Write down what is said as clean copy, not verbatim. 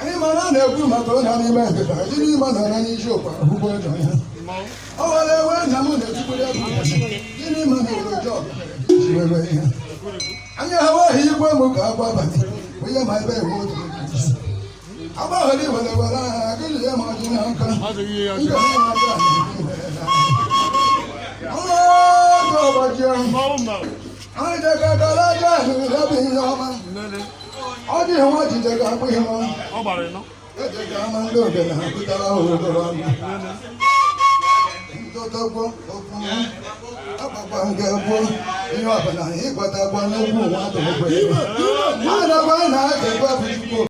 Anyị mara na-ekwu maka ụlọ n'ime nkịta jiri ime na na n'isi ụkwa ahụhụ ọjọọ ya. Ọ were ewe nna m na-etukwuru egwu gịnị ma na ere ọjọọ were ihe. Anyị ahụghị igwe m ka agwa abalị onye ma ebe ewe otu agbaghara iwere were agha gịnị ya ma ọjị n'aka ndị ọ dị nwa jide ga-akpụ ihe eje ga ama ndị ogene ha pụtara ogoro ọnụ ntụtụgbo okwu agbakwa nke gboo ihe ọbụla ịgwatakwa n'okwu nwa atụrụ kwere a na-agwa na a ga-ekwe bụ Chukwu.